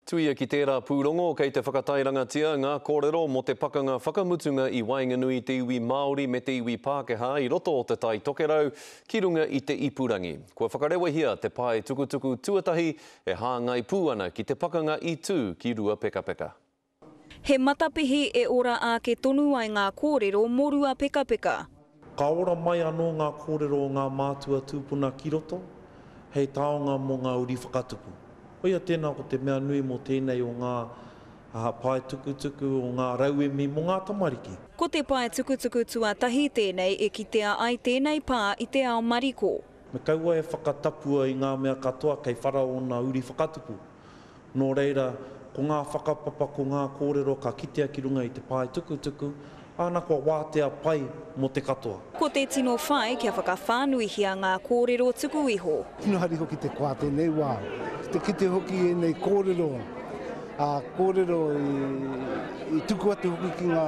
Tuia ki tērā pūrongo, kei te whakatairangatia ngā kōrero mō te pakanga whakamutunga i waenganui i te iwi Māori me te iwi Pākehā i roto o Te Tai Tokerau ki runga i te ipurangi. Kua whakarewahia te pae tukutuku tuatahi e hāngai pū ana ki te pakanga i tū ki Ruapekapeka. He matapihi e ora ake tonu ai ngā kōrero mō Ruapekapeka. Ka ora mai anō ngā kōrero o ngā mātua tūpuna ki roto, hei taonga mō ngā uri whakatupu. Koia tēnā ko te mea nui mō tēnei o ngā pae tukutuku, o ngā rauemi mō ngā tamariki. Ko te pae tukutuku tuatahi tēnei e kitea ai tēnei pā i te ao mariko. Me kaua e whakatapua i ngā mea katoa kei whara ōna uri whakatupu. Nō reira, ko ngā whakapapa, ko ngā kōrero ka kitea ki runga i te pae tukutuku, āna kua wātea pai mō te katoa. Ko te tino whai kia whakawhānuihia ngā kōrero tuku iho. Tino hari hoki te koa tēnei wā, ki te kite hoki i ēnei kōrero, ā, kōrero i tuku atu hoki ki ngā,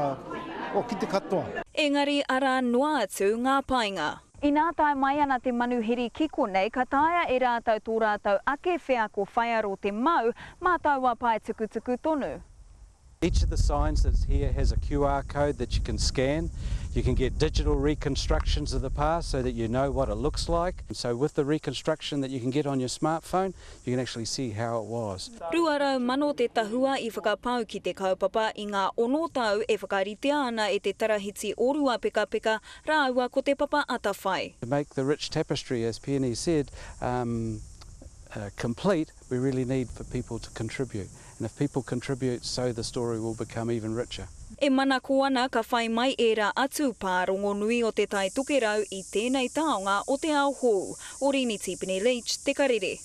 oh, ki te katoa. Engari arā noa atu ngā painga. Inā tae mai ana te manuhiri ki konei, ka taea e rātou tō rātou ake wheako whaiaro te mau mā taua pae tukutuku tonu. Each of the signs that's here has a QR code that you can scan. You can get digital reconstructions of the past so that you know what it looks like. So with the reconstruction that you can get on your smartphone, you can actually see how it was. 200,000 te tahua i whakapau ki te kaupapa i ngā ono tau e whakaritea ana e te Tarahiti o Ruapekapeka rāua ko Te Papa Atawhai. To make the rich tapestry, as Peony said, um, uh, complete, we really need for people to contribute. And if people contribute, so the story will become even richer. E manako ana ka whai mai ērā atu pā rongonui o Te Tai Tokerau i tēnei taonga o te ao hou. Orini Tipene-Leach, Te Karere.